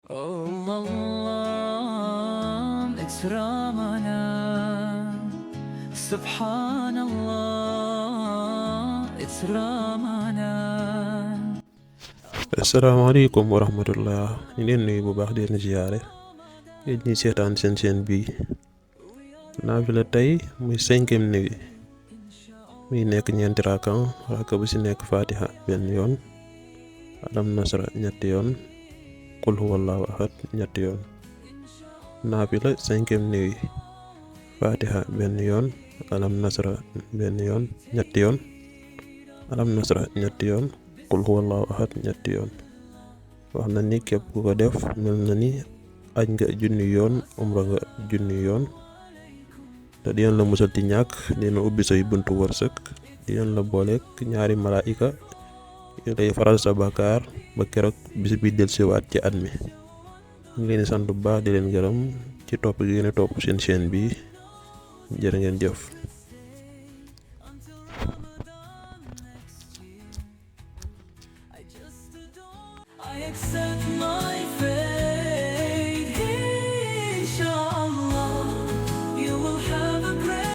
Oh Allah, it's Ramadan. Subhanallah, it's Ramadan. asalaamaaleykum wa rahmatullah ñu leen nuyu bu baax di leen ziyaare yéen ñi seetaan seen chaîne bi Nafila tey muy 5e nuit muy nekk ñeenti rakan bu ci nekk fatiha benn yoon alam nasra ñetti yoon qul huwallahu ahad ñetti yoon. Nafila 5e nuit fatiha benn yoon alam nasra benn yoon ñetti yoon alam nasra ñetti yoon qul huwallahu ahad ñetti yoon. wax na ni képp ku ko def mel na ni aj nga junni yoon umra nga junni yoon te dinañ la musal ci ñàkk dina ubbi say buntu wërsëg dinañ la booleek ñaari malaayika yu lay faral sa bàkkaar ba keroog bis bi dellusiwaat ci at mi. ñu ngi leen di sant bu baax di leen gërëm ci topp gi ngeen topp seen chaîne bi jërë ngeen jëf. I accept my